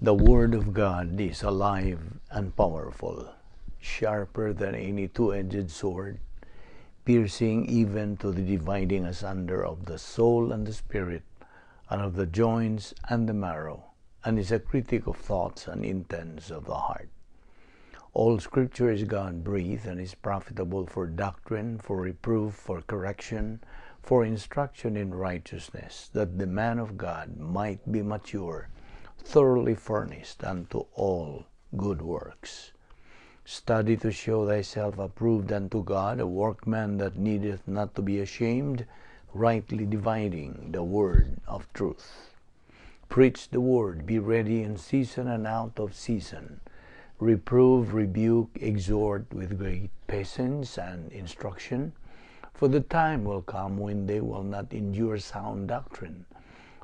The Word of God is alive and powerful, sharper than any two-edged sword, piercing even to the dividing asunder of the soul and the spirit, and of the joints and the marrow, and is a critic of thoughts and intents of the heart. All Scripture is God-breathed and is profitable for doctrine, for reproof, for correction, for instruction in righteousness, that the man of God might be mature, thoroughly furnished unto all good works. Study to show thyself approved unto God, a workman that needeth not to be ashamed, rightly dividing the word of truth. Preach the word, be ready in season and out of season. Reprove, rebuke, exhort with great patience and instruction. For the time will come when they will not endure sound doctrine,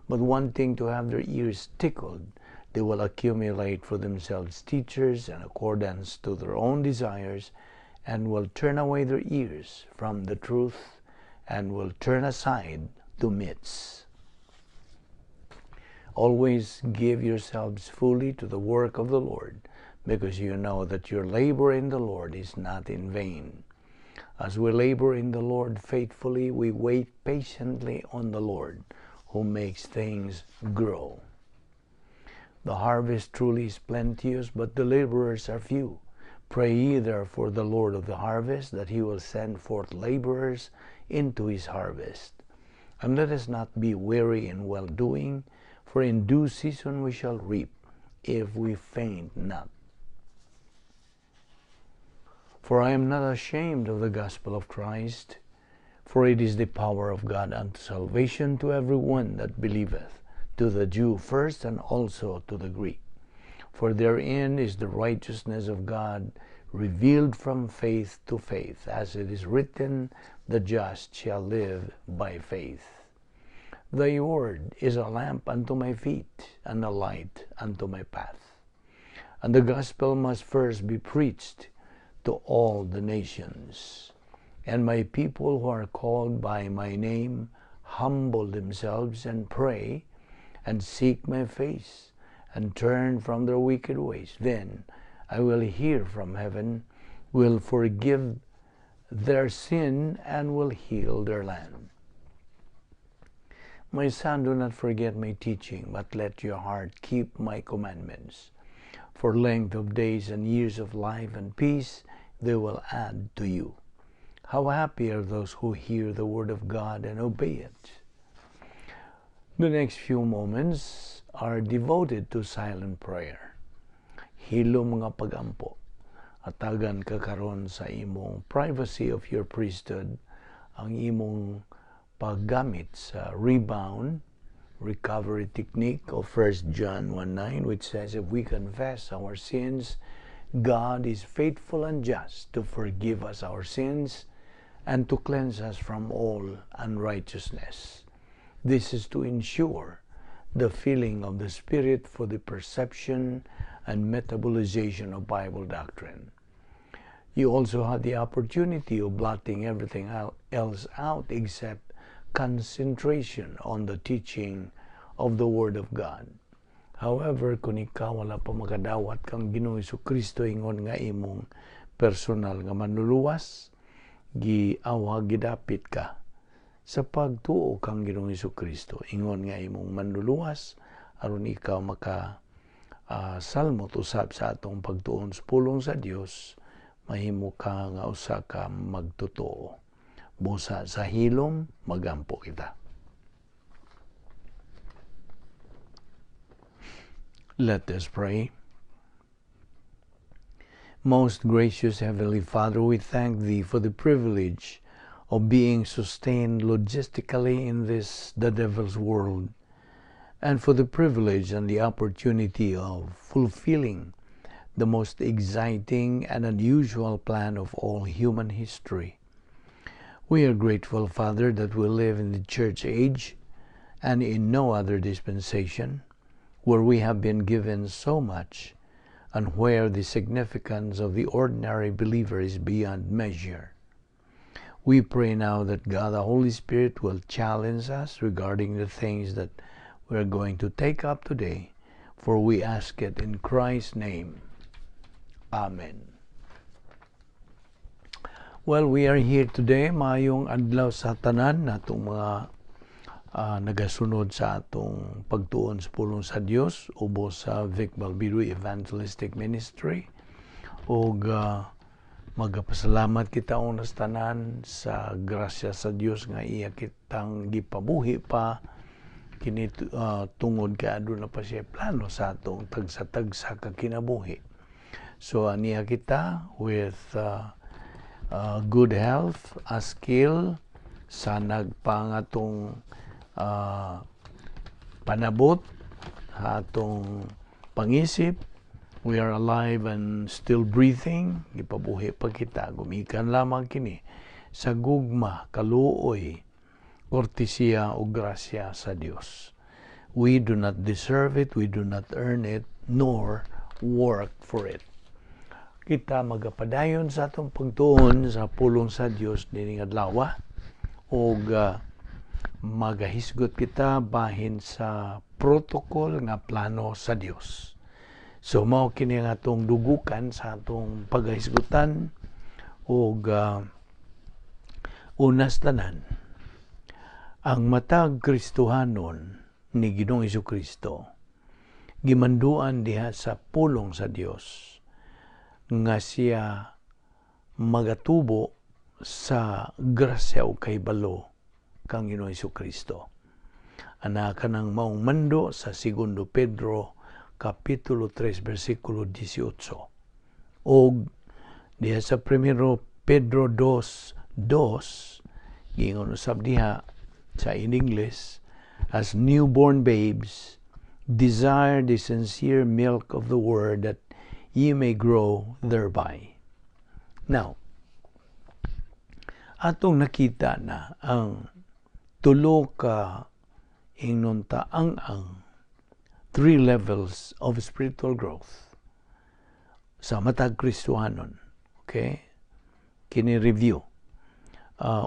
but wanting to have their ears tickled, they will accumulate for themselves teachers in accordance to their own desires, and will turn away their ears from the truth, and will turn aside to myths. Always give yourselves fully to the work of the Lord, because you know that your labor in the Lord is not in vain. As we labor in the Lord faithfully, we wait patiently on the Lord, who makes things grow. The harvest truly is plenteous, but the laborers are few. Pray ye therefore the Lord of the harvest that he will send forth laborers into his harvest. And let us not be weary in well-doing, for in due season we shall reap, if we faint not. For I am not ashamed of the gospel of Christ, for it is the power of God unto salvation to every one that believeth, to the Jew first and also to the Greek. For therein is the righteousness of God revealed from faith to faith, as it is written, the just shall live by faith. Thy word is a lamp unto my feet, and a light unto my path. And the gospel must first be preached to all the nations. And my people who are called by my name humble themselves and pray and seek my face and turn from their wicked ways. Then I will hear from heaven, will forgive their sin, and will heal their land. My son, do not forget my teaching, but let your heart keep my commandments. For length of days and years of life and peace they will add to you. How happy are those who hear the word of God and obey it. The next few moments are devoted to silent prayer. Hilom nga pagampo. Atagan ka karon sa imong privacy of your priesthood, ang imong paggamit sa rebound recovery technique of 1 John 1:9, which says, if we confess our sins, God is faithful and just to forgive us our sins and to cleanse us from all unrighteousness. This is to ensure the filling of the Spirit for the perception and metabolization of Bible doctrine. You also have the opportunity of blotting everything else out except concentration on the teaching of the Word of God. However, kung ikaw wala pa makadawat kang Ginoong Kristo ingon nga imong personal nga manluluwas, giawa gidapit ka sa pagtuo kang Ginoong Kristo ingon nga imong manluluwas aron ikaw maka salmot usab sa atong pagtuon sa pulong sa Dios, mahimo ka nga usa ka magtotoo. Busa sa hilom, magampo kita. Let us pray. Most gracious Heavenly Father, we thank Thee for the privilege of being sustained logistically in this, the devil's world, and for the privilege and the opportunity of fulfilling the most exciting and unusual plan of all human history. We are grateful, Father, that we live in the church age and in no other dispensation, where we have been given so much and where the significance of the ordinary believer is beyond measure. We pray now that God the Holy Spirit will challenge us regarding the things that we are going to take up today, For we ask it in Christ's name. Amen. Well, we are here today, maayong adlaw sa tanan natong mga nagasunod sa atong pagtuon sa pulong sa Dios ubos sa Vic Balbido Evangelistic Ministry. Og magapasalamat kita unas tanan sa grasya sa Dios nga iya kitang gipabuhi pa kini tungod kay aduna pa siya plano sa atong tagsa-tagsa ka kinabuhi. So aniya kita with good health, a skill sa nagpangatong panabot atong pangisip. We are alive and still breathing. Gipabuhi pa kita gumikan lamang kini sa gugma, kaluoy, kortesiya o grasya sa Dios. We do not deserve it, we do not earn it, nor work for it. Kita magapadayon sa atong pagtuon sa pulong sa Dios nining adlaw ug magahisgot kita bahin sa protocol nga plano sa Dios. So mao kini ang atong dugukan sa atong pagahisgutan ug unas tanan, ang matag Kristohanon ni Ginoong Kristo gimanduan diha sa pulong sa Dios nga siya magatubo sa grasya o kahibalo kang Ginoong Kristo. Ana kanang maong mando sa Segundo Pedro kapitulo 3 bersikulo 18. Og diha sa Primero Pedro 2:2, giingon usab diha sa in English, "As newborn babes, desire the sincere milk of the word that ye may grow thereby." Now, atong nakita na ang tulo ka, ingnon ta, ang three levels of spiritual growth sa matag Kristohanon. Okay? Kini review.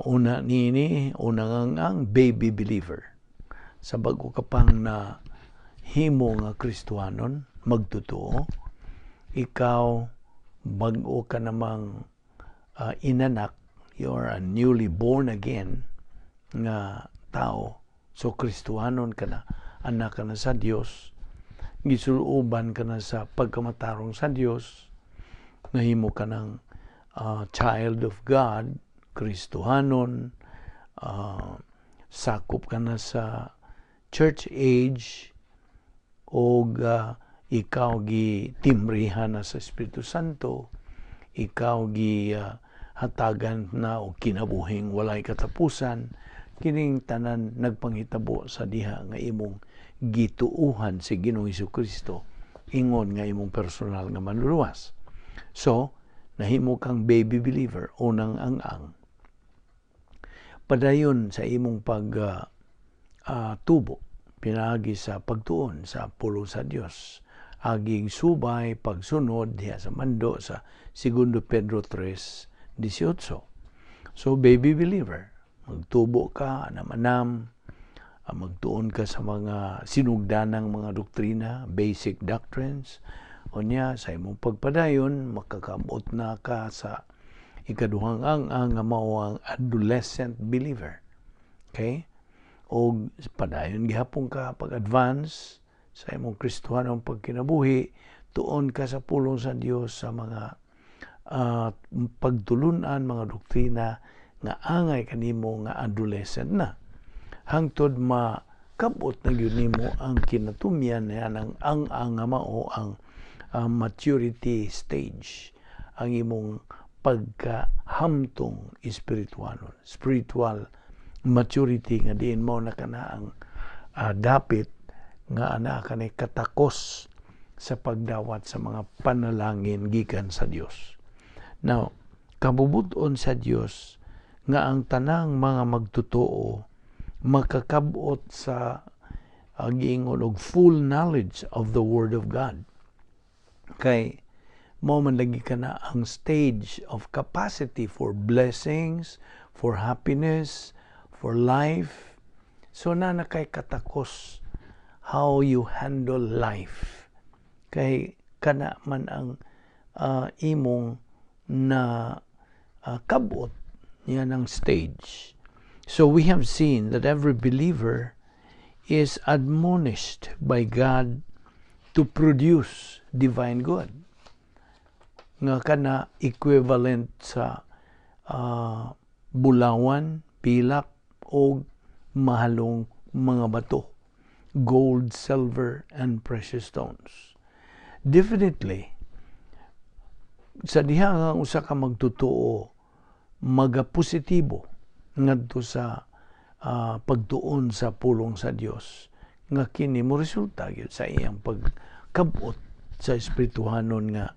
Una niini, unang ang baby believer. Sa bago ka pang na himo nga Kristohanon, magtotoo, ikaw bago ka namang inanak, you are a newly born again nga tao. So Kristohanon ka na, anak ka na sa Dios, gisuluban ka na sa pagkamatarong sa Dios, nahimo ka ng child of God, Kristohanon, sakop ka na sa church age, og ikaw gi timbrihan na sa Espiritu Santo, ikaw gi hatagan na og kinabuhing walay katapusan. Kining tanan nagpanghitabo sa diha nga imong gituuhan si Ginoong Kristo ingon nga imong personal nga manluluwas. So, nahimo kang baby believer, unang ang-ang. Padayon sa imong pag tubo pinaagi sa pagtuon sa pulong sa Dios, aging subay pagsunod diha sa mando sa Segundo Pedro 3:18. So baby believer, magtubo ka anam-anam, magtuon ka sa mga sinugdanang mga doktrina, basic doctrines. Unya sa imong pagpadayon, makakabot na ka sa ikaduhang ang nga mao ang adolescent believer. Okay? Og padayon gihapon ka pag-advance sa imong Kristohanong pagkinabuhi, tuon ka sa pulong sa Dios sa mga pagtulunan, mga doktrina nga angay kanimo nga adolescent na. Hangtod makabot na gyud nimo ang kinatumyan na ang nga mao ang maturity stage, ang imong pagkahamtong espiritualon, spiritual maturity nga diin mo na kana ang dapit nga ana kanay katakos sa pagdawat sa mga panalangin gikan sa Dios. Now, kabubuton sa Dios nga ang tanang mga magtotoo makakabot sa giingon og full knowledge of the Word of God. Kay mo man lagi ka na ang stage of capacity for blessings, for happiness, for life. So na kay katakos how you handle life. Kay kana man ang imong na kabot niya ng stage. So we have seen that every believer is admonished by God to produce divine good nga kana equivalent sa bulawan, pilak o mahalong mga bato, gold, silver, and precious stones. Definitely, sa diha nga usa ka magtotoo magapositibo ngadto sa pagtuon sa pulong sa Dios nga kini mo resulta gyud sa iyang pagkabot sa espirituhanon nga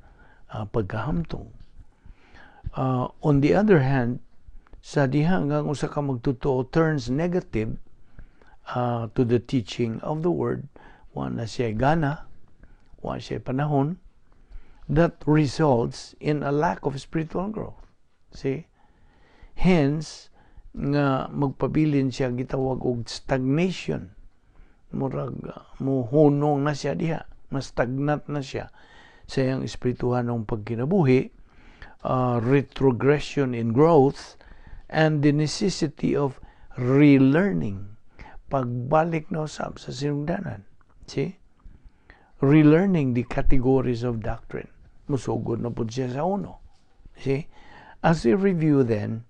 pagkahamtong. On the other hand, sa diha nga ang usa ka magtotoo turns negative to the teaching of the word, wa na siya gana, wa siya panahon, that results in a lack of spiritual growth. See? Hence, nga magpabilin siya gitawag og stagnation. Murag muhunong na siya diha, mastagnat na siya sa iyang espirituhanong pagkinabuhi, retrogression in growth, and the necessity of relearning. Pagbalik na usab sa sinugdanan. See? Relearning the categories of doctrine. Musugod na pud siya sa uno. See? As a review then,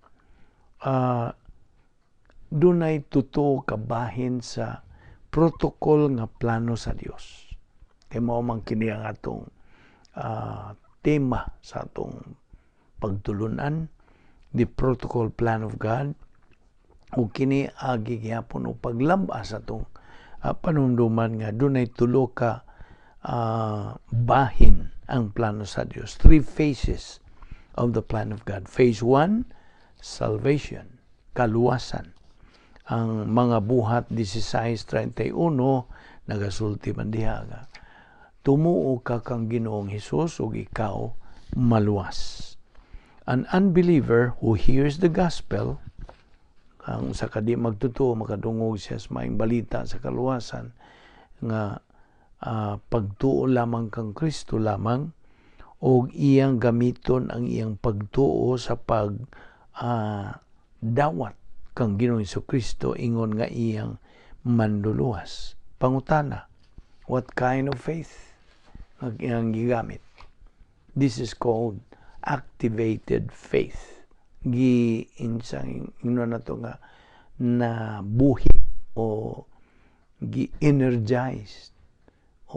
dunay tulo ka bahin sa protocol nga plano sa Dios. Kay mao man kini ang atong tema sa atong pagtulunan, the protocol plan of God, ug kini agi gihapon og paglab-as atong panumduman nga dunay tulo ka bahin ang plano sa Dios. Three phases of the plan of God. Phase 1, salvation, kaluwasan. Ang mga Buhat 16:31 nagasulti man diha nga tumuo ka kang Ginoong Hesus ug ikaw maluwas. An unbeliever who hears the gospel, ang sa kadi magtotoo makadungog siya sa maayong balita sa kaluwasan nga pagtuo lamang kang Kristo lamang og iyang gamiton ang iyang pagtuo sa pag dawat kang Ginoong Kristo ingon nga iyang manluluwas. Pangutana, what kind of faith ang iyang gigamit? This is called activated faith. Gi insang ingnon nato nga na buhi o gi-energized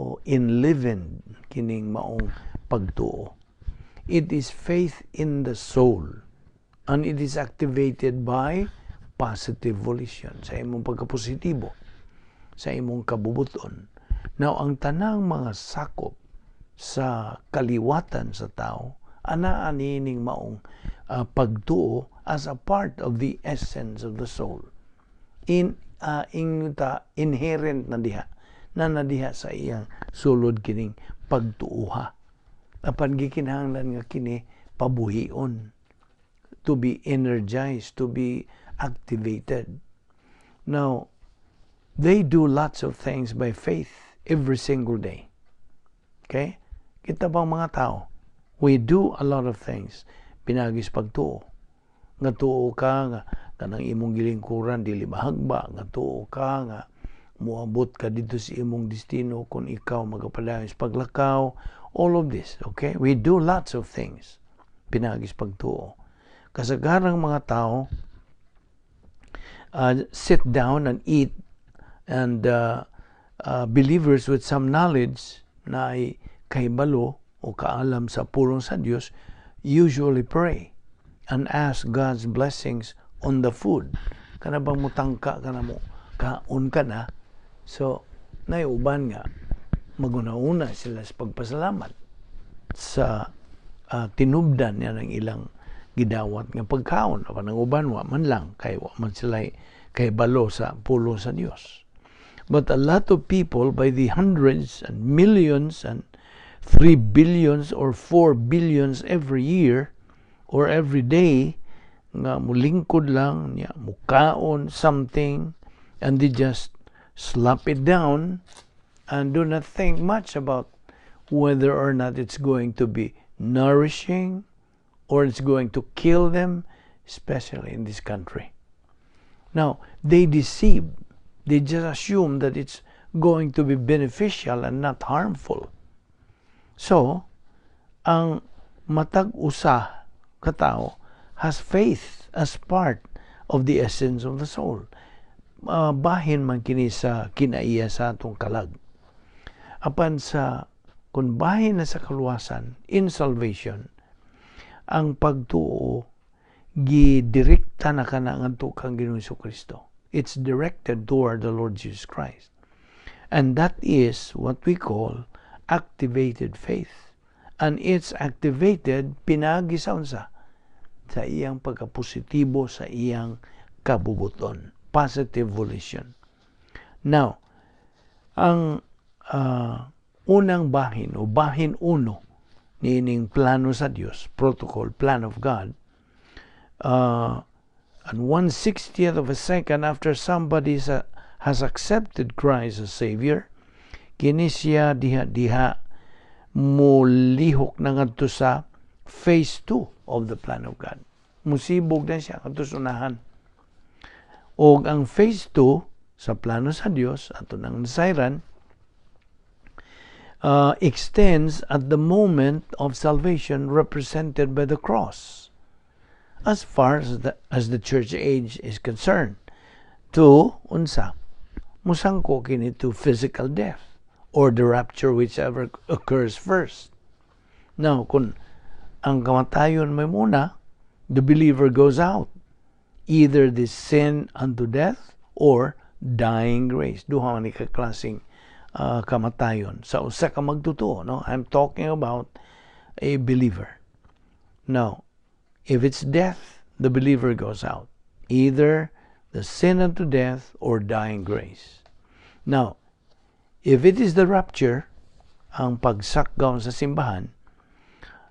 o enlivened kining maong pagtuo. It is faith in the soul and it is activated by positive volition, sa imong pagkapositibo, sa imong kabubuton. Now, ang tanang mga sakop sa kaliwatan sa tao, anaa niining maong pagtuo as a part of the essence of the soul. In ta inherent na diha na na diha sa iyang sulod kining pagtuoha. Apan gikinahanglan nga kini pabuhion, to be energized, to be activated. Now, they do lots of things by faith every single day. Okay? Kita bang mga tao, we do a lot of things pinaagi sa pagtuo. Nga tuo ka nga kanang imong gilingkuran dili mahagba, nga tuo ka nga moabot ka dito sa imong destino kung ikaw magapadayon sa paglakaw, all of this, okay? We do lots of things pinaagi sa pagtuo. Kasagarang mga tao sit down and eat, and believers with some knowledge na ay kahibalo o kaalam sa pulong sa Dios usually pray and ask God's blessings on the food. Kana bang mutangka ka na mo, kaon ka na, so naiuban nga maguna-una sila sa pagpasalamat sa tinubdan niya ng ilang gidawat nga pagkaon. Apan ang uban wa man lang kay wa man sila kay balo sa pulong sa Dios. But a lot of people, by the hundreds and millions and 3 billions or 4 billions every year or every day, nga mulingkod lang niya mukaon something and they just slap it down and do not think much about whether or not it's going to be nourishing or it's going to kill them, especially in this country. Now, they deceive. They just assume that it's going to be beneficial and not harmful. So, ang matag usa ka tao has faith as part of the essence of the soul. Bahin man kini sa kinaiya sa atong kalag. Apan sa kung bahin na sa kaluwasan, in salvation, ang pagtuo gidirekta na kana ngadto kang Ginoong Kristo. It's directed toward the Lord Jesus Christ. And that is what we call activated faith. And it's activated pinaagi sa unsa? Sa iyang pagkapositibo sa iyang kabubuton. Positive volition. Now, ang unang bahin o bahin uno niining plano sa Dios, protocol, plan of God, and 1/60th of a second after somebody has accepted Christ as Savior, kini siya diha-diha mulihok na ngadto sa phase 2 of the plan of God. Musibog na siya ngadto sa unahan. Og ang phase 2 sa plano sa Dios ato nang nasayran extends at the moment of salvation represented by the cross, as far as the church age is concerned, to unsa? Musangko kini to physical death or the rapture, whichever occurs first. Now, kung ang kamatayon may muna, the believer goes out. Either the sin unto death or dying grace. Duha man ni ka klaseng kamatayon sa usa ka magtotoo, no? I'm talking about a believer. Now, if it's death, the believer goes out. Either the sin unto death or dying grace. Now, if it is the rapture, ang pagsakgaw sa simbahan,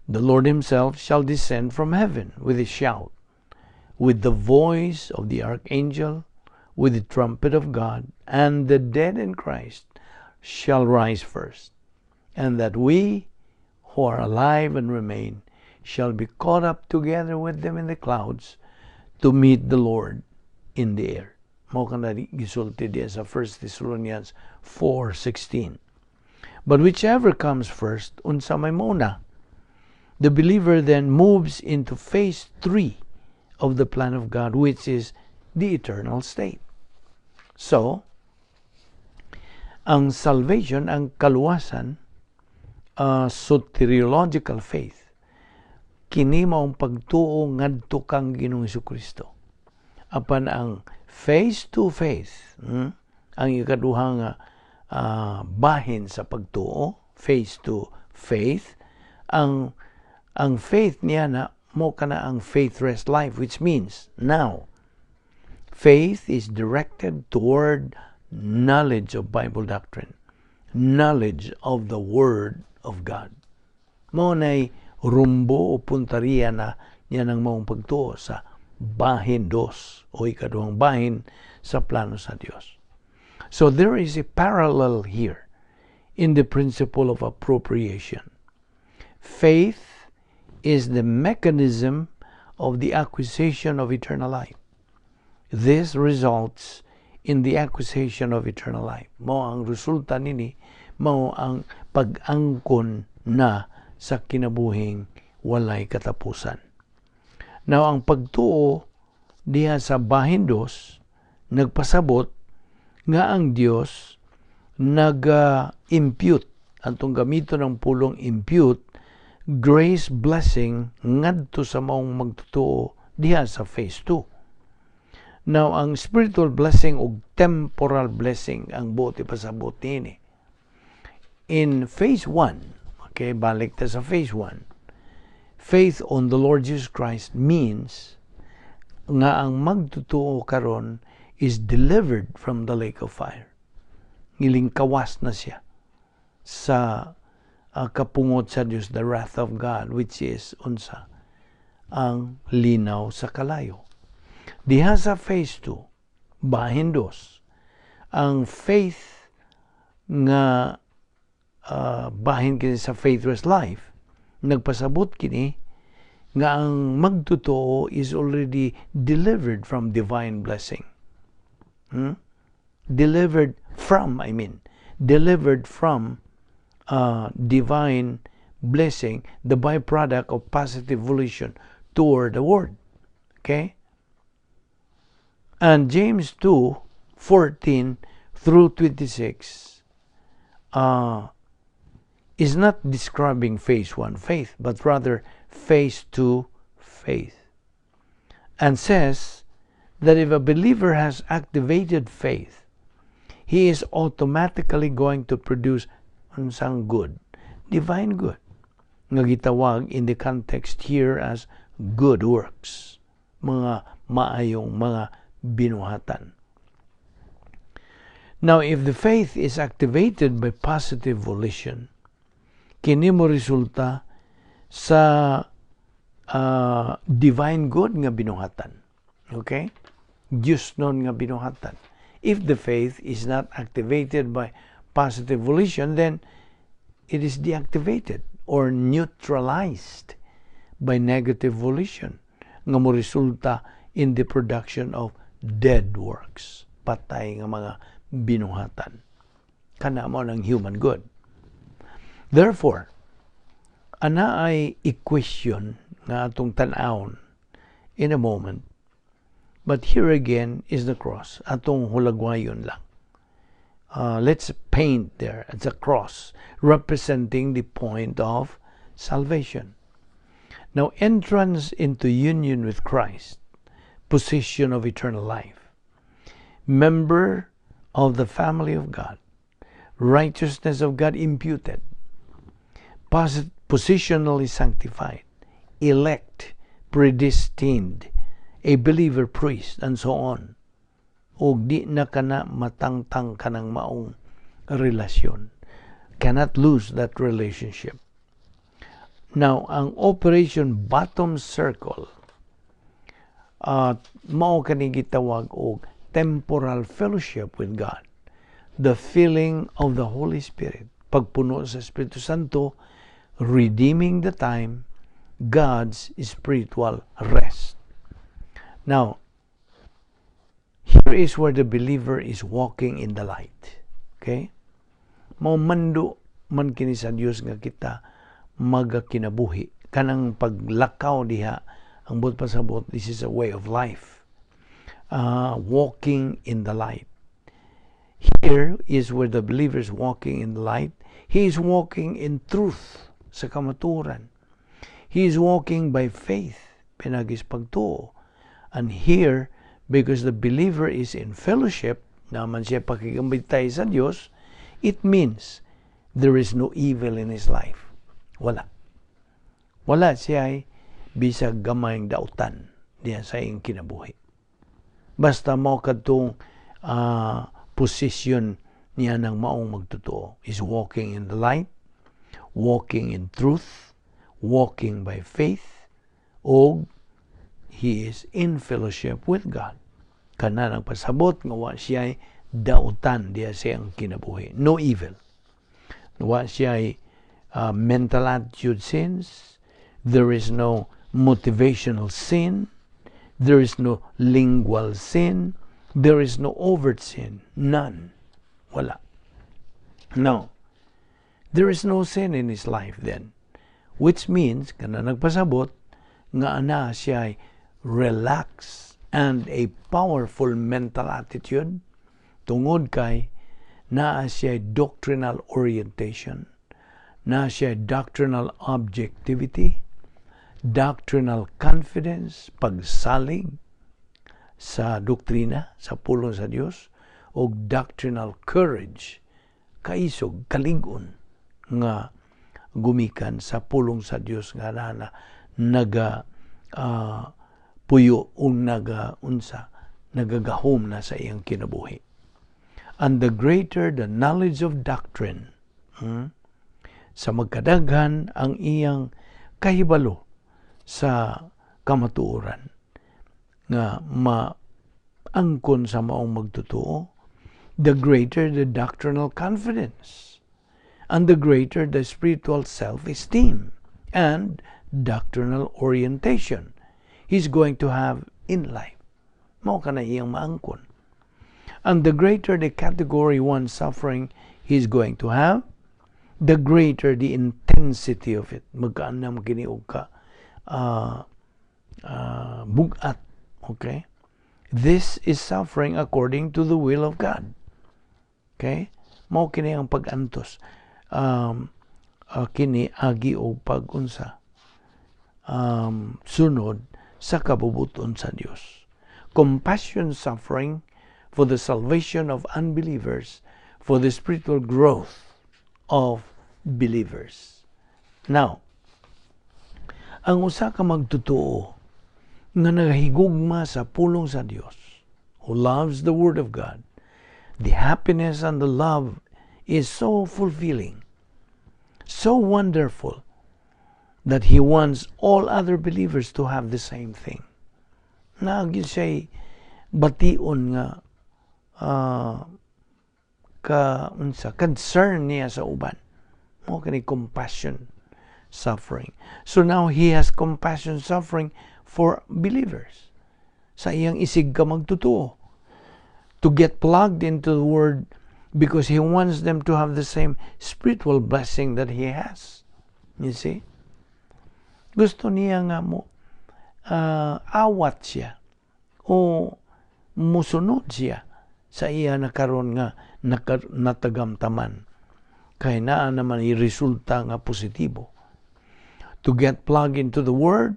the Lord Himself shall descend from heaven with a shout, with the voice of the archangel, with the trumpet of God, and the dead in Christ shall rise first, and that we who are alive and remain shall be caught up together with them in the clouds to meet the Lord in the air. Mao kana gisulti diya sa 1 Thessalonians 4:16. But whichever comes first, unsa may mauna, the believer then moves into phase 3 of the plan of God, which is the eternal state. So, ang salvation, ang kaluwasan, soteriological faith, kini maong pagtuo ngadto kang Ginoong Kristo. Apan ang phase 2 faith, ang ikaduhang bahin sa pagtuo, phase 2 faith, ang faith niya na mao kana ang faith rest life, which means now faith is directed toward knowledge of Bible doctrine, knowledge of the Word of God. Mao nay rumbo o puntariya na niya ng maong pagtuo sa bahin dos o ikaduhang bahin sa plano sa Dios. So there is a parallel here in the principle of appropriation. Faith is the mechanism of the acquisition of eternal life. This results in the acquisition of eternal life. Mao ang resulta nini, mao ang pag-angkon na sa kinabuhing walay katapusan. Now, ang pagtuo diha sa bahin dos, nagpasabot nga ang Dios nag-impute, atong gamito ng pulong impute, grace blessing ngadto sa maong magtotoo diha sa phase 2. Now, ang spiritual blessing o temporal blessing ang buot ipasabot niini. In phase 1, okay, balik ta sa phase 1, faith on the Lord Jesus Christ means nga ang magtotoo karon is delivered from the lake of fire. Ngilingkawas na siya sa kapungot sa Dios, the wrath of God, which is unsa? Ang linaw sa kalayo. Diha sa phase 2, bahin dos, ang faith nga Bahin kini sa faithless life. Nagpasabot kini nga ang magtotoo is already delivered from divine blessing. Delivered from, I mean, delivered from divine blessing, the byproduct of positive volition toward the Word. Okay? And James 2:14 through 26 is not describing phase 1 faith, but rather phase 2 faith. And says that if a believer has activated faith, he is automatically going to produce unsang good, divine good, nga gitawag in the context here as good works, mga maayong mga binuhatan. Now, if the faith is activated by positive volition, kini mo resulta sa divine good nga binuhatan. Okay? Diyosnon nga binuhatan. If the faith is not activated by positive volition, then it is deactivated or neutralized by negative volition nga mo resulta in the production of dead works, patay nga mga binuhatan. Kana mao nang human good. Therefore, ana ay equation nga atong tan-awon in a moment. But here again is the cross. Atong hulagwayon lang. Let's paint there. It's a cross representing the point of salvation. Now, entrance into union with Christ, position of eternal life, member of the family of God, righteousness of God imputed, positionally sanctified, elect, predestined, a believer priest, and so on. Og di na kana matangtang kanang maong relasyon. Cannot lose that relationship. Now, ang Operation Bottom Circle, mao kani gitawag og temporal fellowship with God. The filling of the Holy Spirit. Pagpuno sa Espiritu Santo, redeeming the time, God's spiritual rest. Now, here is where the believer is walking in the light. Okay? Mao mando man kini sa Dios nga kita magakinabuhi. Kanang paglakaw diha, ang buot pasabot, this is a way of life. Walking in the light. Here is where the believer is walking in the light. He is walking in truth, sa kamaturan. He is walking by faith, pinaagi sa pagtuo. And here, because the believer is in fellowship, naa man siya pakigambitay sa Dios, it means there is no evil in his life. Wala. Wala siya ay bisag gamayng dautan diya sa iyang kinabuhi. Basta mao kadtong posisyon niya ng maong magtotoo is walking in the light, walking in truth, walking by faith, o he is in fellowship with God. Kana nagpasabot nga wa siya dautan diya sa iyang kinabuhi. No evil. Wa siya mental attitude sins. There is no motivational sin. There is no lingual sin. There is no overt sin. None. Wala. No. There is no sin in his life then. Which means, kana nagpasabot, nga ana siya relax and a powerful mental attitude tungod kay naa siya doctrinal orientation, naa siya doctrinal objectivity, doctrinal confidence, pagsalig sa doktrina, sa pulong sa Dios, o doctrinal courage, kaisog, kalig-on nga gumikan sa pulong sa Dios nga na naga puyo o naga unsa nagagahom na sa iyang kinabuhi. And the greater the knowledge of doctrine, sa magkadaghan ang iyang kahibalo sa kamatuoran nga maangkon sa maong magtotoo, the greater the doctrinal confidence. And the greater the spiritual self-esteem and doctrinal orientation he's going to have in life. Mao kana iyang maangkon. And the greater the category 1 suffering he's going to have, the greater the intensity of it. Magkaanam kini og ka bugat. Okay? This is suffering according to the will of God. Okay? Mao kini ang pag-antos. Kini agi og pag-unsa sunod sa kabubuton sa Dios. Compassion suffering for the salvation of unbelievers, for the spiritual growth of believers. Now, ang usa ka magtotoo nga nagahigugma sa pulong sa Dios, who loves the Word of God, the happiness and the love is so fulfilling, so wonderful, that he wants all other believers to have the same thing. Naa gyud siya bation nga ka unsa concern niya sa uban. Mao kani compassion suffering. So now he has compassion suffering for believers. Sa iyang isig ka magtotoo. To get plugged into the Word because he wants them to have the same spiritual blessing that he has. You see? Gusto niya nga mo awat siya o musunod siya sa iya na karon nga natagamtaman kay naa naman i resulta nga positibo. To get plugged into the Word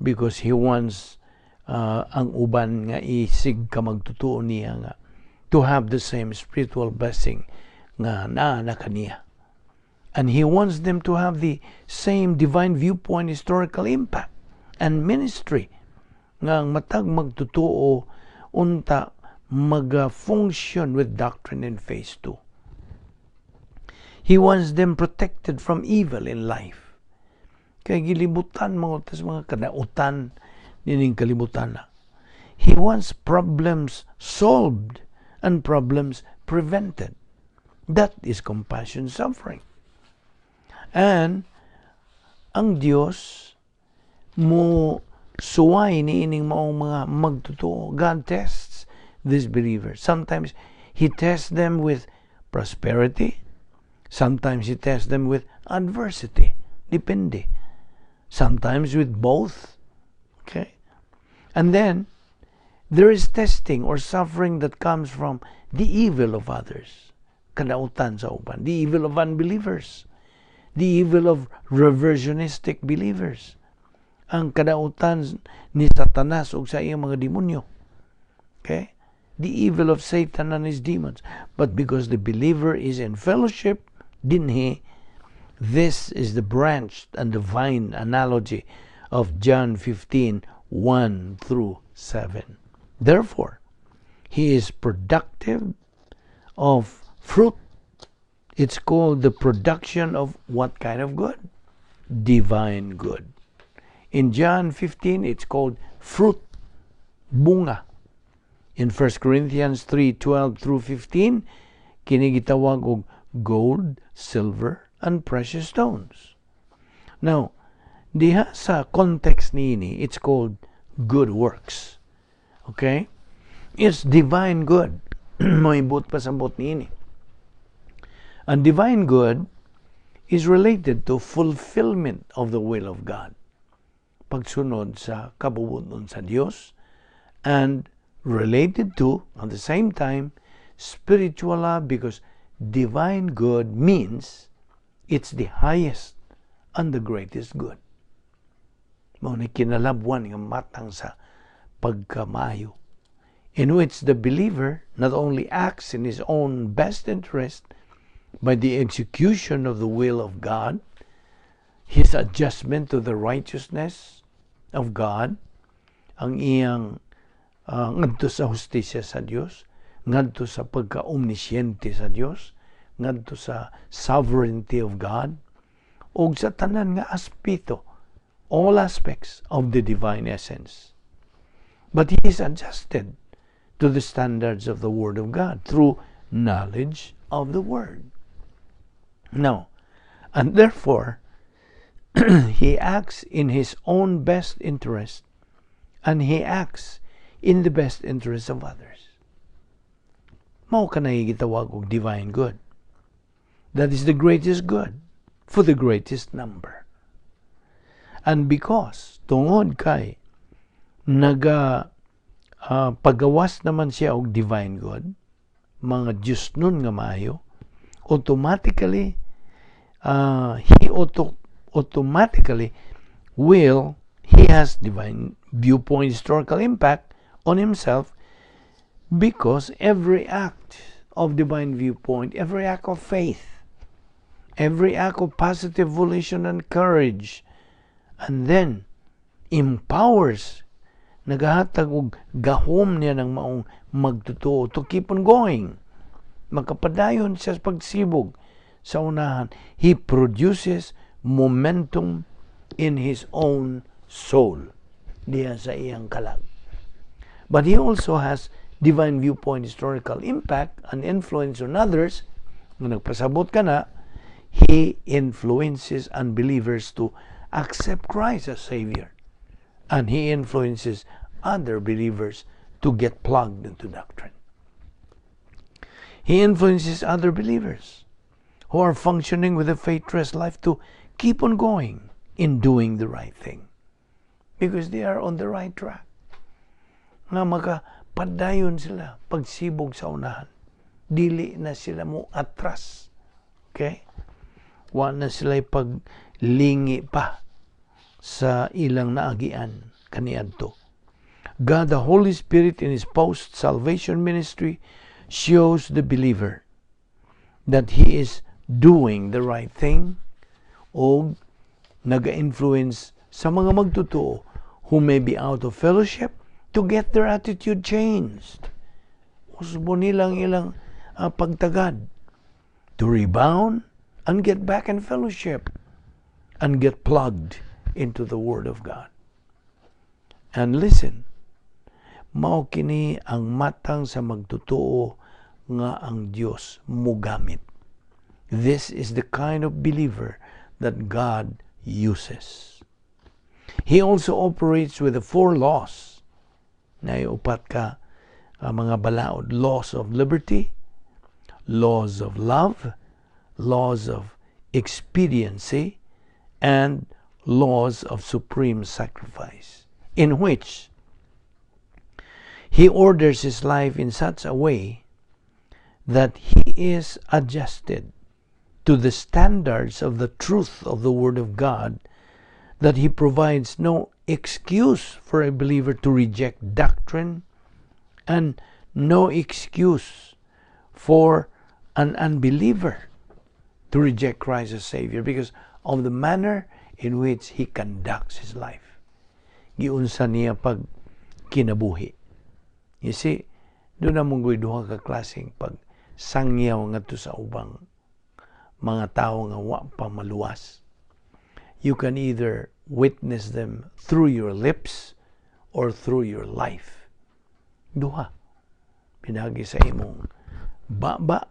because he wants ang uban nga isig ka magtotoo niya nga to have the same spiritual blessing nga naa na kaniya. And he wants them to have the same divine viewpoint, historical impact, and ministry nga ang matag magtotoo unta mag-function with doctrine in phase 2. He wants them protected from evil in life. Kay gilibutan mga tas mga kadautan nining kalibutan na. He wants problems solved and problems prevented. That is compassion suffering. And ang Dios mo suway ni ining maong mga magtotoo. God tests these believers. Sometimes He tests them with prosperity. Sometimes He tests them with adversity. Depende. Sometimes with both. Okay? And then, there is testing or suffering that comes from the evil of others. Kadautan sa uban. The evil of unbelievers. The evil of reversionistic believers. Ang kadautan ni Satanas ug sa iyang mga demonyo. Okay? The evil of Satan and his demons. But because the believer is in fellowship, dinhi, this is the branch and the vine analogy of John 15, 1 through 7. Therefore, he is productive of fruit. It's called the production of what kind of good? Divine good. In John 15, it's called fruit, bunga. In 1 Corinthians 3, 12 through 15, kini gitawag og gold, silver, and precious stones. Now, diha sa context niini, it's called good works. Okay? It's divine good. Mao'y buot pasabot niini. And divine good is related to fulfillment of the will of God. Pagsunod sa kabubuton sa Dios and related to, at the same time, spiritual love, because divine good means it's the highest and the greatest good. Mao ni kinalabwan nga matang sa pagkamayo in which the believer not only acts in his own best interest by the execution of the will of God, his adjustment to the righteousness of God, ang iyang ngadto sa hustisya sa Dios, ngadto sa pagka-omnisciente sa Dios, ngadto sa sovereignty of God, ug sa tanan nga aspeto, all aspects of the divine essence. But he is adjusted to the standards of the Word of God through knowledge of the Word. Now, and therefore, he acts in his own best interest and he acts in the best interest of others. Mao kanay gitawag og divine good. That is the greatest good for the greatest number. And because tungod kay naga pagawas naman siya og divine good, mga Diyosnon nga maayo, automatically he automatically will he has divine viewpoint historical impact on himself because every act of divine viewpoint, every act of faith, every act of positive volition and courage, and then empowers, nagahatag og gahom niya ng maong magtotoo to keep on going. Makapadayon siya sa pagsibog sa unahan. He produces momentum in his own soul diya sa iyang kalag. But he also has divine viewpoint historical impact and influence on others. Nga nagpasabot ka na, he influences unbelievers to accept Christ as Savior. And he influences other believers to get plugged into doctrine. He influences other believers who are functioning with a faith-rest life to keep on going in doing the right thing because they are on the right track. Nga makapadayon sila pagsibog sa unahan. Dili na sila mo atras. Okay? Wa na sila paglingi pa sa ilang naagian kaniadto. God the Holy Spirit in His post-salvation ministry shows the believer that he is doing the right thing o naga-influence sa mga magtotoo who may be out of fellowship to get their attitude changed. Usbo nilang ilang pagtagad to rebound and get back in fellowship and get plugged into the Word of God. And listen, mao kini ang matang sa magtotoo nga ang Dios mugamit. This is the kind of believer that God uses. He also operates with the four laws. Na upat ka mga balaod: laws of liberty, laws of love, laws of expediency, and laws of supreme sacrifice, in which he orders his life in such a way that he is adjusted to the standards of the truth of the Word of God, that he provides no excuse for a believer to reject doctrine and no excuse for an unbeliever to reject Christ as Savior because of the manner in which he conducts his life. Giunsa niya pag kinabuhi. You see, duna man goy duha ka klaseng pag sangyaw ngadto sa ubang mga tao nga wa pa maluwas. You can either witness them through your lips or through your life. Duha. Pinaagi sa imong baba,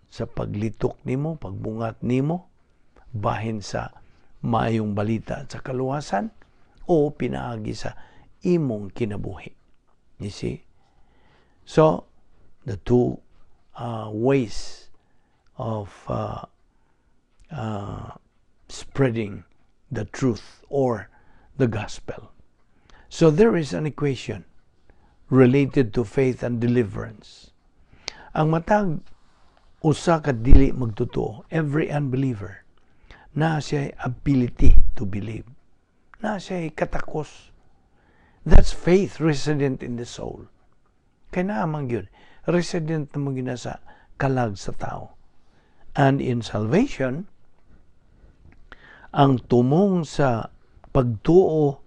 sa paglitok nimo, pagbungat nimo, bahin sa maayong balita at sa kaluwasan, o pinaagi sa imong kinabuhi. You see? So, the two ways of spreading the truth or the gospel. So there is an equation related to faith and deliverance. Ang matag usa ka dili magtotoo, every unbeliever, naa siya ability to believe. Naa siya katakos. That's faith resident in the soul. Kay naa man gyud, resident na gyud sa kalag sa tao. And in salvation, ang tumong sa pagtuo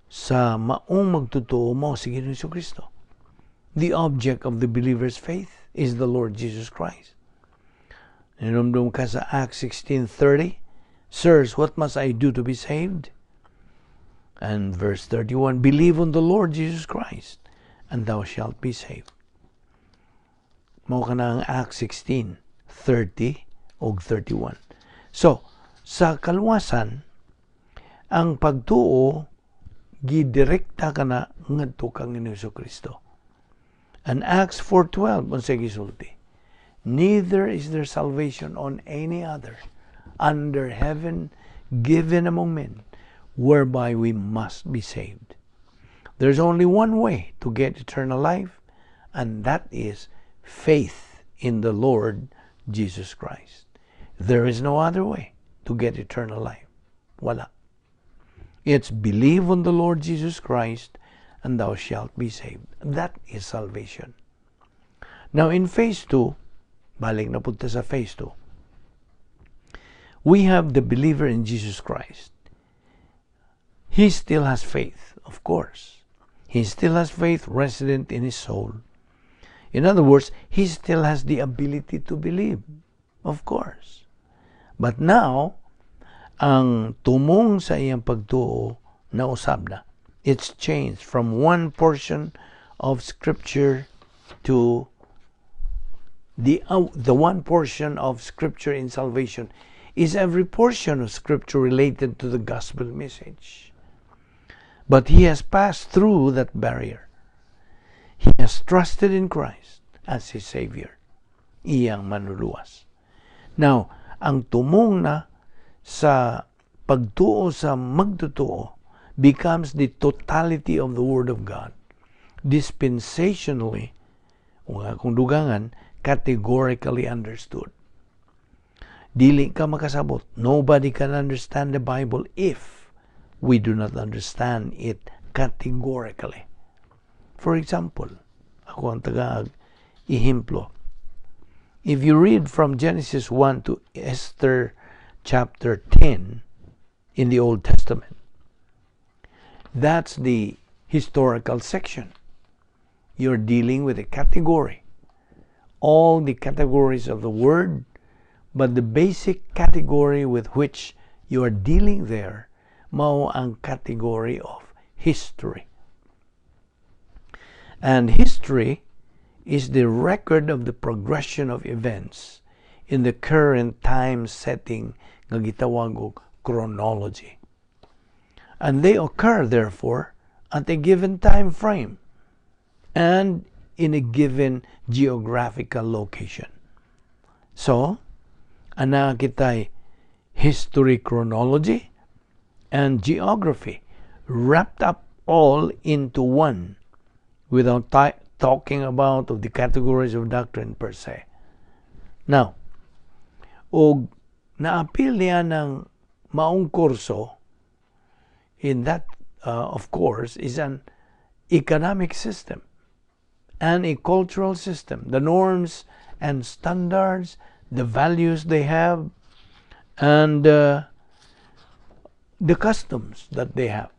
sa maong magtotoo mao si Ginoong Kristo. The object of the believer's faith is the Lord Jesus Christ. Hinumdum ka sa Acts 16:30, "Sirs, what must I do to be saved?" And verse 31, "Believe on the Lord Jesus Christ, and thou shalt be saved." Mao kana ang Acts 16:30 og 31. So, sa kaluwasan, ang pagtuo gidirekta ka na ngadto kang Kristo. And Acts 4:12, unsay gisulti? "Neither is there salvation on any other under heaven given among men whereby we must be saved." There's only one way to get eternal life, and that is faith in the Lord Jesus Christ. There is no other way to get eternal life. Wala. It's believe on the Lord Jesus Christ and thou shalt be saved. That is salvation. Now in phase 2, balik na punta sa phase 2, we have the believer in Jesus Christ. He still has faith, of course. He still has faith resident in his soul. In other words, he still has the ability to believe, of course. But now, ang tumong sa iyang pagtuo nausab na. It's changed from one portion of Scripture to the one portion of Scripture in salvation is every portion of Scripture related to the gospel message. But he has passed through that barrier. He has trusted in Christ as his Savior, iyang manluluwas. Now, ang tumong na sa pagtuo sa magtotoo becomes the totality of the Word of God. Dispensationally, o akong dugangan, categorically understood. Dili ka makasabot. Nobody can understand the Bible if we do not understand it categorically. For example, ako ang taga ehemplo. If you read from Genesis 1 to Esther chapter 10 in the Old Testament, that's the historical section. You're dealing with a category. All the categories of the word, but the basic category with which you are dealing there, mao ang category of history. And history is the record of the progression of events in the current time setting nga gitawag og chronology. And they occur, therefore, at a given time frame and in a given geographical location. So, ana kitay history, chronology and geography wrapped up all into one without talking about of the categories of doctrine per se. Now, og naapil niya ng maong kurso in that, of course, is an economic system and a cultural system. The norms and standards, the values they have, and the customs that they have,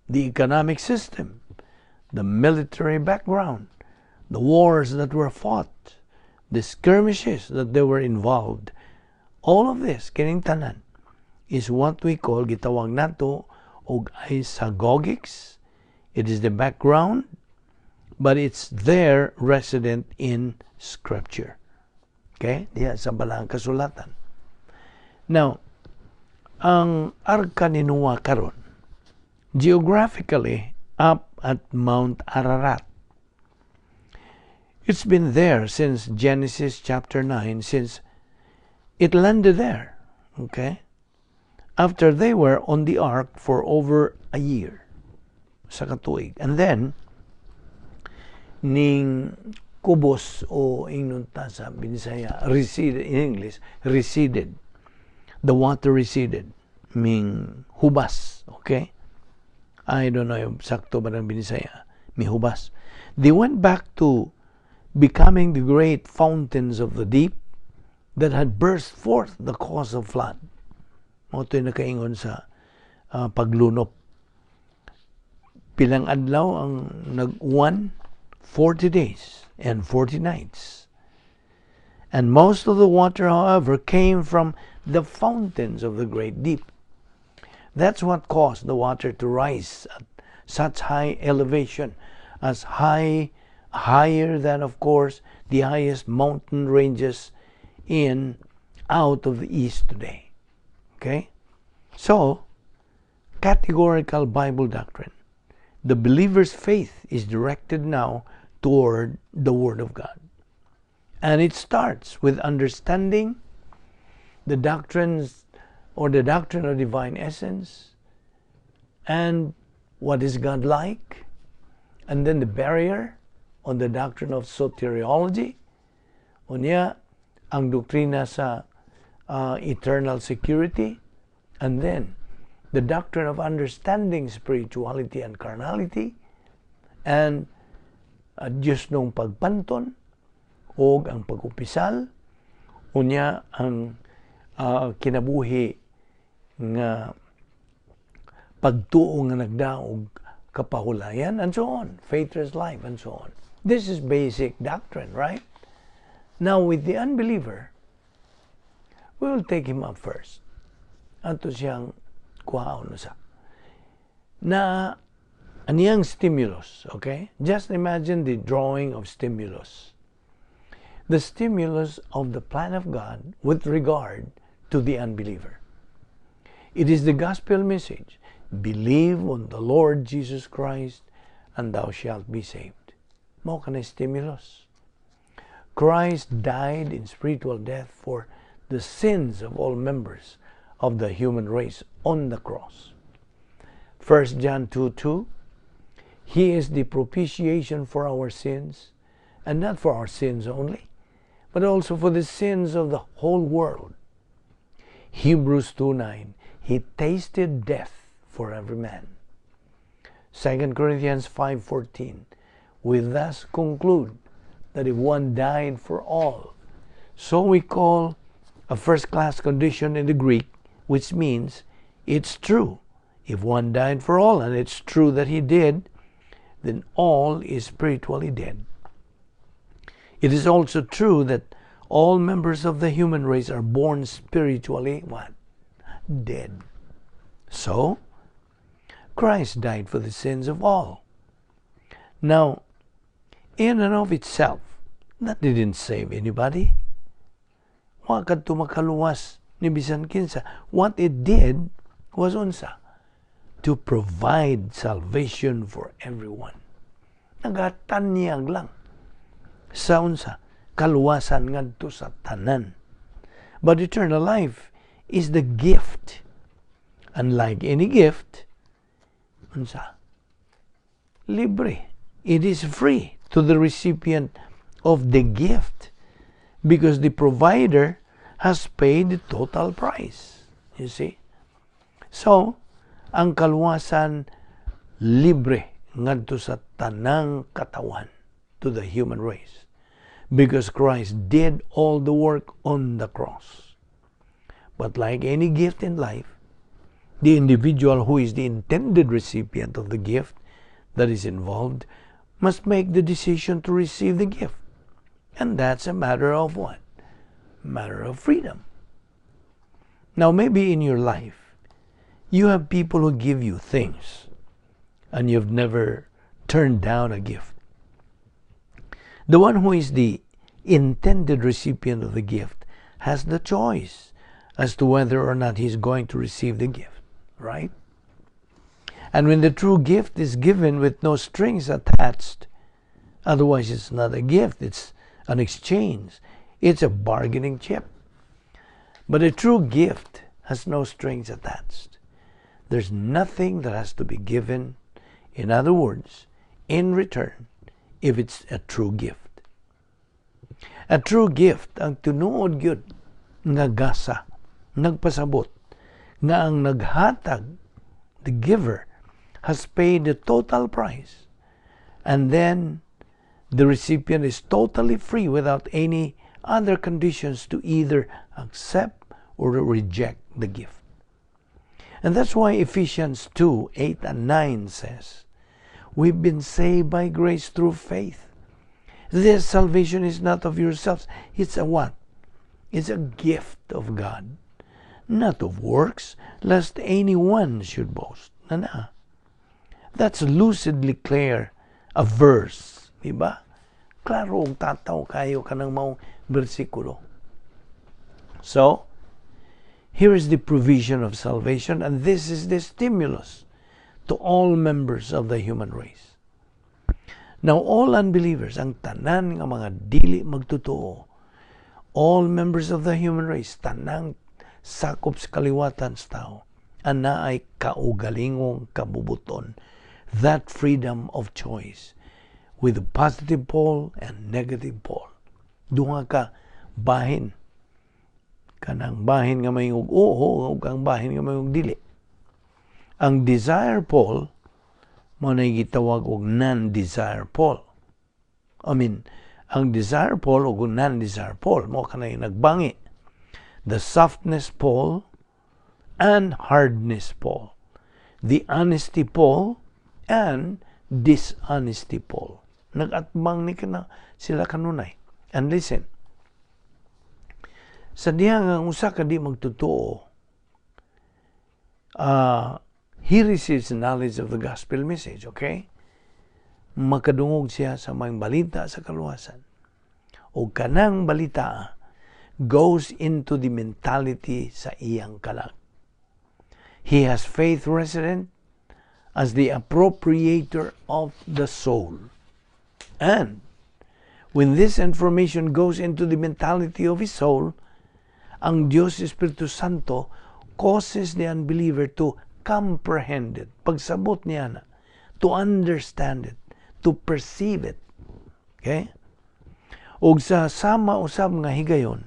the economic system, the military background, the wars that were fought, the skirmishes that they were involved. All of this, kining tanan, is what we call, gitawag nato og isagogics. It is the background, but it's there resident in Scripture. Okay? Diya sa Balaang Kasulatan. Now, ang Arka ni Noah karon, geographically up at Mount Ararat. It's been there since Genesis chapter 9, since it landed there. Okay? After they were on the ark for over a year sa katuig. And then, ning kubos o ingnon ta sa Binisaya, receded, in English, receded. The water receded. Ming hubas. Okay? I don't know if sakto ba ng Binisaya. Mihubas. They went back to becoming the great fountains of the deep that had burst forth the cause of flood. Mao to'y nakaingon sa paglunop. Pilang adlaw ang nag-uwan? 40 days and 40 nights. And most of the water, however, came from the fountains of the great deep. That's what caused the water to rise at such high elevation, as high, higher than, of course, the highest mountain ranges in out of the east today. Okay? So, categorical Bible doctrine. The believer's faith is directed now toward the Word of God. And it starts with understanding the doctrines or the doctrine of divine essence and what is God like, and then the barrier on the doctrine of soteriology, unya ang doktrina sa eternal security, and then the doctrine of understanding spirituality and carnality, and Diyos nung pagpanton, og ang pag-opisal, unya ang kinabuhi nga pagtuo nga nagdaog kapahulayan, and so on. Faithless life, and so on. This is basic doctrine, right? Now, with the unbeliever, we will take him up first. Ato siyang kuhaon sa. Na aniyang stimulus, okay? Just imagine the drawing of stimulus. The stimulus of the plan of God with regard to the unbeliever. It is the gospel message. "Believe on the Lord Jesus Christ and thou shalt be saved." Mao kana stimulus. Christ died in spiritual death for the sins of all members of the human race on the cross. 1 John 2:2. He is the propitiation for our sins, and not for our sins only, but also for the sins of the whole world. Hebrews 2:9. He tasted death for every man. 2 Corinthians 5:14. We thus conclude that if one died for all, so we call a first class condition in the Greek, which means it's true. If one died for all, and it's true that he did, then all is spiritually dead. It is also true that all members of the human race are born spiritually what? Dead. So, Christ died for the sins of all. Now, in and of itself, that didn't save anybody. Wa kadto makaluwas ni bisan kinsa. What it did was unsa? To provide salvation for everyone. Nagatanyag lang sa unsa? Kaluwasan ngadto sa tanan. But eternal life is the gift. Unlike any gift, unsa? Libre. It is free to the recipient of the gift because the provider has paid the total price. You see? So, ang kaluwasan libre ngadto sa tanang katawan, to the human race, because Christ did all the work on the cross. But like any gift in life, the individual who is the intended recipient of the gift that is involved must make the decision to receive the gift. And that's a matter of what? Matter of freedom. Now, maybe in your life, you have people who give you things and you've never turned down a gift. The one who is the intended recipient of the gift has the choice as to whether or not he's going to receive the gift, right? And when the true gift is given with no strings attached, otherwise it's not a gift, it's an exchange, it's a bargaining chip. But a true gift has no strings attached. There's nothing that has to be given, in other words, in return, if it's a true gift. A true gift, ang tinuod gyud nga gasa, nagpasabot, nga ang naghatag, the giver, has paid the total price. And then the recipient is totally free without any other conditions to either accept or reject the gift. And that's why Ephesians 2:8 and 9 says, "We've been saved by grace through faith. This salvation is not of yourselves." It's a what? It's a gift of God, "not of works, lest anyone should boast." Na na. That's lucidly clear a verse. Diba? Klaro og tataw kayo kanang maong bersikulo. So, Here is the provision of salvation, and this is the stimulus to all members of the human race. Now, all unbelievers, ang tanan nga mga dili magtotoo, all members of the human race, tanang sakop sa kaliwatan sa tao, anaay kaugalingong kabubuton, that freedom of choice, with the positive pole and negative pole. Duha ka bahin, kanang bahin nga maingog oo ug ang bahin nga maingog dili. Ang desire pole mao na gitawag og non-desire pole. I mean, ang desire pole ug non-desire pole mao kanay nagbangi. The softness pole and hardness pole. The honesty pole and dishonesty pole. Nag-atbang ni kana sila kanunay. And listen, sa diha nga ang usa ka di magtotoo, he receives knowledge of the gospel message, okay? Makadungog siya sa mga balita sa kaluwasan. O kanang balita goes into the mentality sa iyang kalag. He has faith resident as the appropriator of the soul. And when this information goes into the mentality of his soul, ang Diyos Espiritu Santo causes the unbeliever to comprehend it. Pagsabot niya na, to understand it, to perceive it. Okay? Og sa sama usab nga higayon,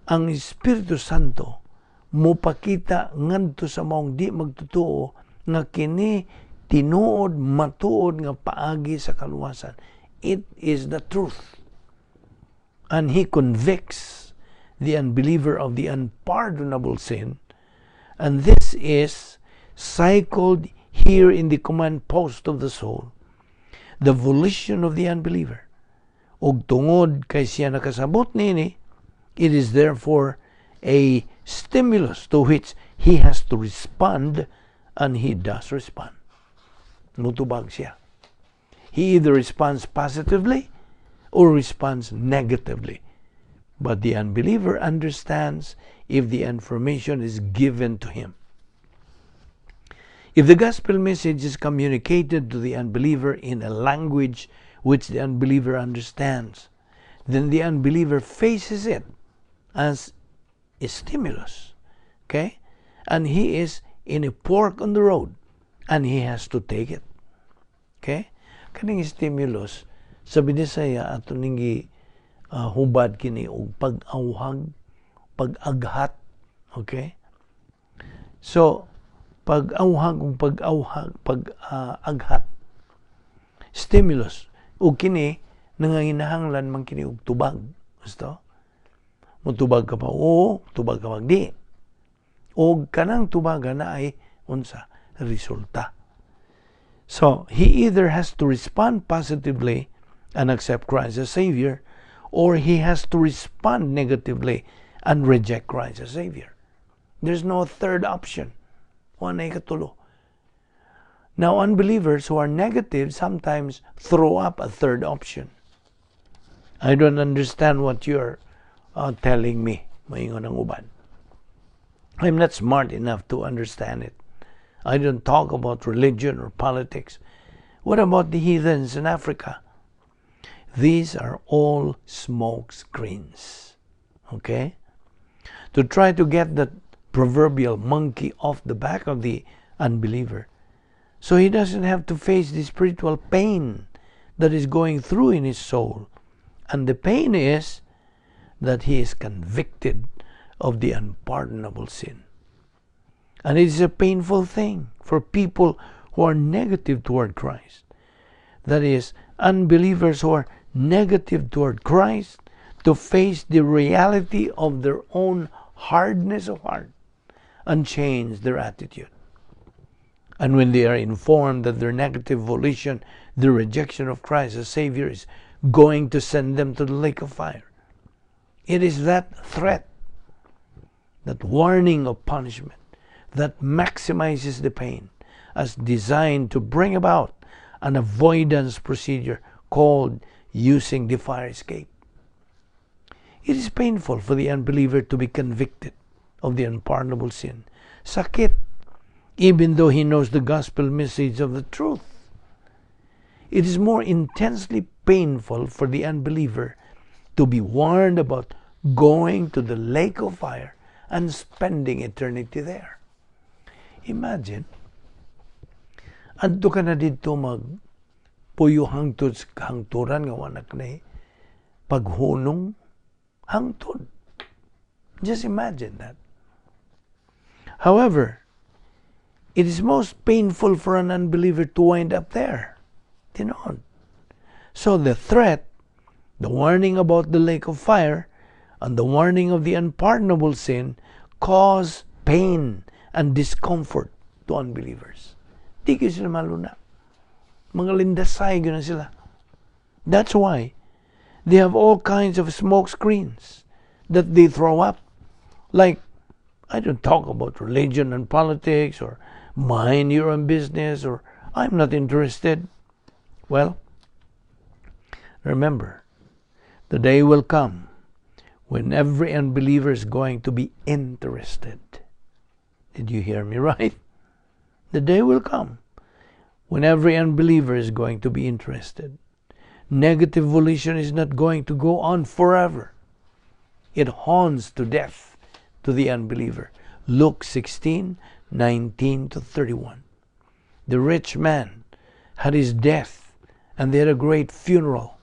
ang Espiritu Santo mopakita ngadto sa maong di magtotoo nga kini tinuod, matuod nga paagi sa kaluwasan. It is the truth. And he convicts the unbeliever of the unpardonable sin. And this is cycled here in the command post of the soul, the volition of the unbeliever. Og tungod kay siya nakasabot nini, it is therefore a stimulus to which he has to respond, and he does respond. Mutubag siya. He either responds positively or responds negatively. But the unbeliever understands if the information is given to him. If the gospel message is communicated to the unbeliever in a language which the unbeliever understands, then the unbeliever faces it as a stimulus. Okay? And he is in a fork on the road and he has to take it. Okay? Kaning stimulus, sa Binisaya ato ning hubad kini og pag-awhag, pag-aghat. Okay? So, pag-awhag ug pag-awhag, pag-aghat. Stimulus. Ug kini nanganginahanglan man kini og tubag. Gusto? Mutubag ka pa oo, tubag ka magdi. Og kanang tubaga na ay unsa resulta. So, he either has to respond positively and accept Christ as Savior, or he has to respond negatively and reject Christ as Savior. There's no third option. Walay katulo. Now, unbelievers who are negative sometimes throw up a third option. "I don't understand what you're telling me," maingon ang uban. "I'm not smart enough to understand it. I don't talk about religion or politics. What about the heathens in Africa?" These are all smoke screens. Okay? To try to get the proverbial monkey off the back of the unbeliever, so he doesn't have to face the spiritual pain that is going through in his soul. And the pain is that he is convicted of the unpardonable sin. And it is a painful thing for people who are negative toward Christ. That is, unbelievers who are negative toward Christ to face the reality of their own hardness of heart and change their attitude. And when they are informed that their negative volition, their rejection of Christ as Savior, is going to send them to the lake of fire, it is that threat, that warning of punishment, that maximizes the pain as designed to bring about an avoidance procedure called using the fire escape. It is painful for the unbeliever to be convicted of the unpardonable sin. Sakit, even though he knows the gospel message of the truth. It is more intensely painful for the unbeliever to be warned about going to the lake of fire and spending eternity there. Imagine, adto ka na didto mag puyo hangtod sa kahangturan nga wala ka na paghunong hangtod. Just imagine that. However, it is most painful for an unbeliever to wind up there. Tinuod. So the threat, the warning about the lake of fire, and the warning of the unpardonable sin cause pain and discomfort to unbelievers. Di gyud sila maluna. Mga lindasay gyud na sila. That's why they have all kinds of smoke screens that they throw up. Like, "I don't talk about religion and politics," or "Mind your own business," or "I'm not interested." Well, remember, the day will come when every unbeliever is going to be interested. Did you hear me right? The day will come when every unbeliever is going to be interested. Negative volition is not going to go on forever. It haunts to death to the unbeliever. Luke 16:19 to 31. The rich man had his death and they had a great funeral.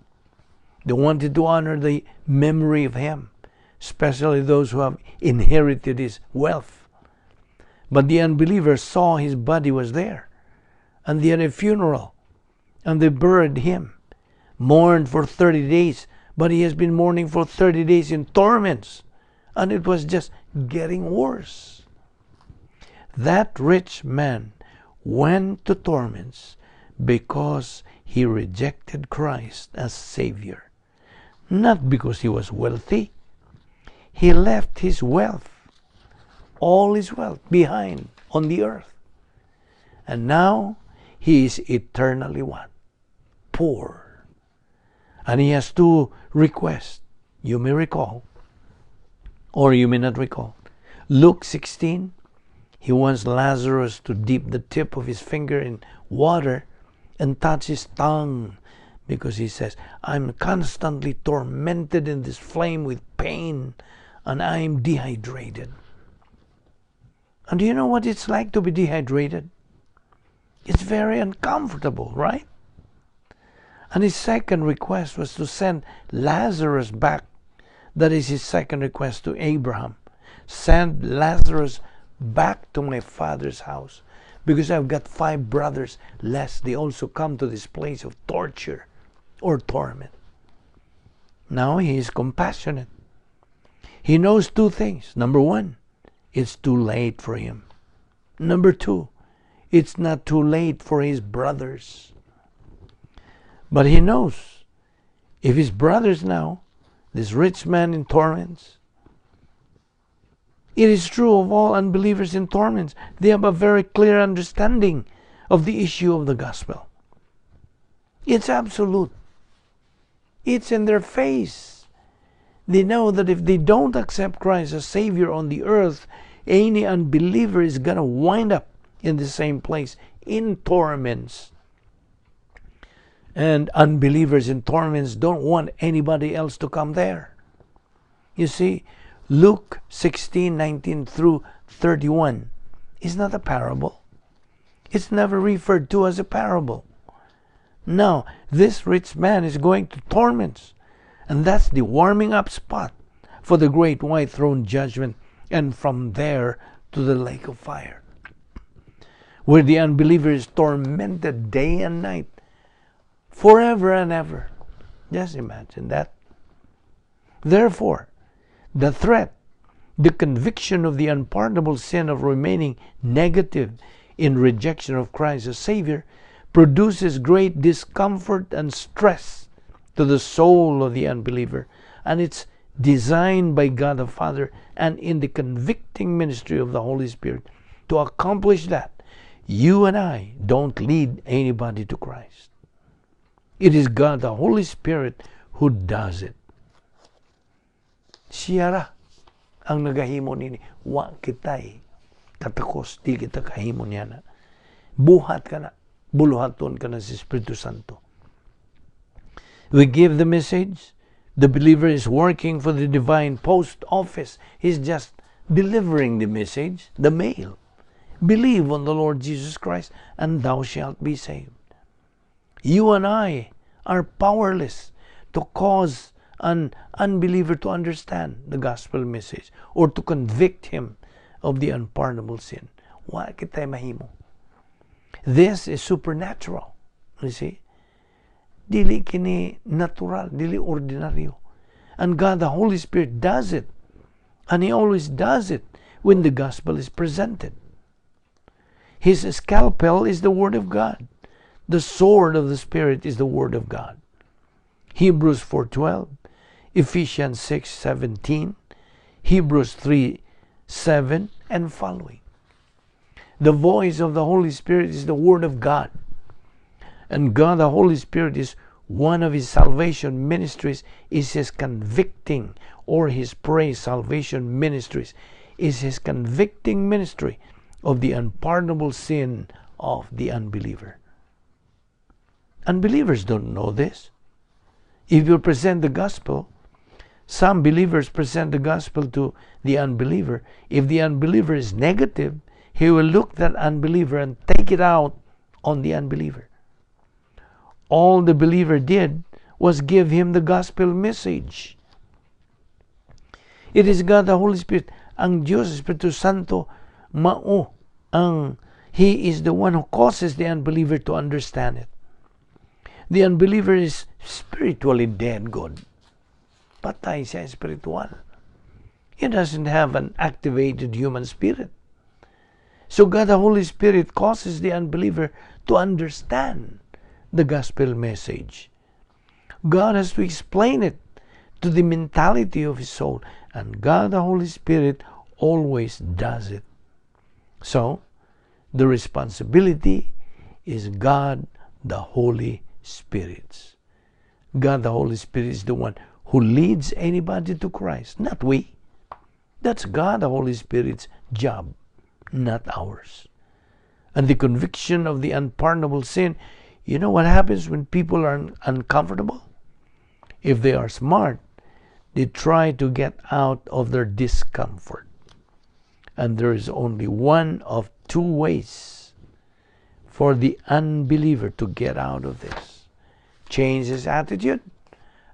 They wanted to honor the memory of him, especially those who have inherited his wealth. But the unbeliever saw his body was there, and they had a funeral, and they buried him, mourned for 30 days, but he has been mourning for 30 days in torments, and it was just getting worse. That rich man went to torments because he rejected Christ as Savior, not because he was wealthy. He left his wealth, all his wealth, behind on the earth. And now he is eternally what? Poor. And he has two requests. You may recall, or you may not recall. Luke 16, he wants Lazarus to dip the tip of his finger in water and touch his tongue because he says, "I'm constantly tormented in this flame with pain and I'm dehydrated." And do you know what it's like to be dehydrated? It's very uncomfortable, right? And his second request was to send Lazarus back. That is his second request to Abraham. "Send Lazarus back to my father's house because I've got five brothers, lest they also come to this place of torture or torment." Now he is compassionate. He knows two things. Number one, it's too late for him. Number two, it's not too late for his brothers. But he knows if his brothers now, this rich man in torments, it is true of all unbelievers in torments. They have a very clear understanding of the issue of the gospel. It's absolute. It's in their face. They know that if they don't accept Christ as Savior on the earth, any unbeliever is going to wind up in the same place, in torments. And unbelievers in torments don't want anybody else to come there. You see, Luke 16:19 through 31 is not a parable. It's never referred to as a parable. Now, this rich man is going to torments, and that's the warming up spot for the great white throne judgment, and from there to the lake of fire, where the unbeliever is tormented day and night, forever and ever. Just imagine that. Therefore, the threat, the conviction of the unpardonable sin of remaining negative in rejection of Christ as Savior produces great discomfort and stress to the soul of the unbeliever, and it's designed by God the Father and in the convicting ministry of the Holy Spirit to accomplish that. You and I don't lead anybody to Christ. It is God the Holy Spirit who does it. Siya ra. ang nagahimo nini. Wa kitay katakos, di kita kahimo niya na. Buhat ka na, buluhaton ka na sa Espiritu Santo. We give the message. The believer is working for the divine post office. He's just delivering the message, the mail. Believe on the Lord Jesus Christ, and thou shalt be saved. You and I are powerless to cause an unbeliever to understand the gospel message or to convict him of the unpardonable sin. Wa kitay mahimo. This is supernatural. You see? Dili kini natural, dili ordinaryo. And God the Holy Spirit does it. And He always does it when the gospel is presented. His scalpel is the Word of God. The sword of the Spirit is the Word of God. Hebrews 4:12, Ephesians 6:17, Hebrews 3:7 and following. The voice of the Holy Spirit is the Word of God. And God the Holy Spirit is one of His salvation ministries is His convicting, or His praise salvation ministries is His convicting ministry of the unpardonable sin of the unbeliever. Unbelievers don't know this. If you present the gospel, some believers present the gospel to the unbeliever. If the unbeliever is negative, he will look that unbeliever and take it out on the unbeliever. All the believer did was give him the gospel message. It is God the Holy Spirit. Ang Diyos Espiritu Santo mao ang He is the one who causes the unbeliever to understand it. The unbeliever is spiritually dead, God. Patay siya spiritual. He doesn't have an activated human spirit. So God the Holy Spirit causes the unbeliever to understand the gospel message. God has to explain it to the mentality of his soul, and God the Holy Spirit always does it. So, the responsibility is God the Holy Spirit's. God the Holy Spirit is the one who leads anybody to Christ, not we. That's God the Holy Spirit's job, not ours. And the conviction of the unpardonable sin, you know what happens when people are uncomfortable? If they are smart, they try to get out of their discomfort. And there is only one of two ways for the unbeliever to get out of this. Change his attitude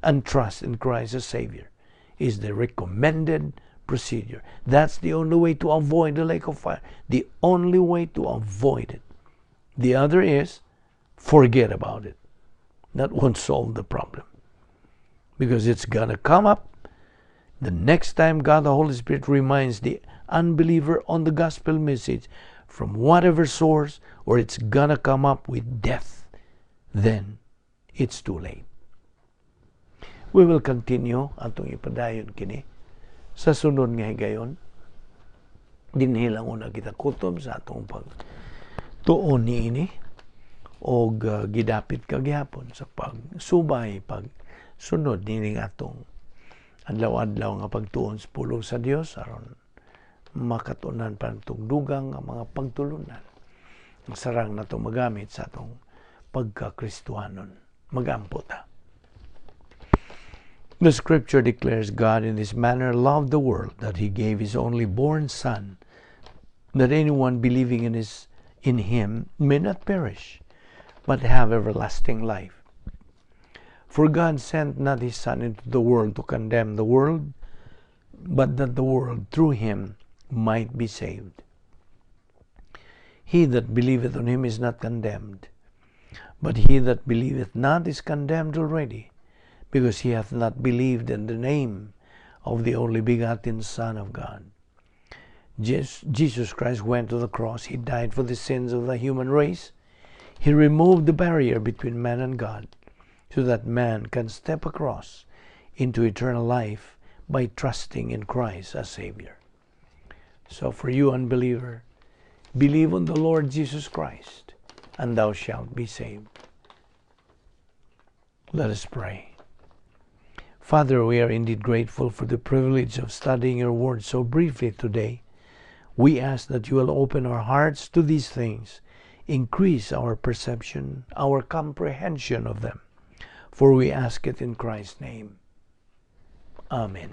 and trust in Christ as Savior is the recommended procedure. That's the only way to avoid the lake of fire. The only way to avoid it. The other is forget about it. That won't solve the problem, because it's gonna come up the next time God the Holy Spirit reminds the unbeliever on the gospel message from whatever source, or it's gonna come up with death. Then it's too late. We will continue, atong ipadayon kini sa sunod nga higayon. Dinhi lang una kita kutob sa atong pag tuon niini og gidapit ka gihapon sa pagsubay, pag sunod nining atong adlaw-adlaw nga pagtuon sa pulong sa Dios aron makatunan pa natong dugang nga mga pagtulunan ang sarang nato magamit sa atong pagkakristuhanon. Magampo ta. The scripture declares, "God in this manner loved the world, that he gave his only born Son, that anyone believing in him may not perish, but have everlasting life. For God sent not his Son into the world to condemn the world, but that the world through him might be saved. He that believeth on him is not condemned, but he that believeth not is condemned already, because he hath not believed in the name of the only begotten Son of God." Jesus Christ went to the cross. He died for the sins of the human race. He removed the barrier between man and God so that man can step across into eternal life by trusting in Christ as Savior. So for you, unbeliever, believe on the Lord Jesus Christ, and thou shalt be saved. Let us pray. Father, we are indeed grateful for the privilege of studying your word so briefly today. We ask that you will open our hearts to these things, increase our perception, our comprehension of them. For we ask it in Christ's name. Amen.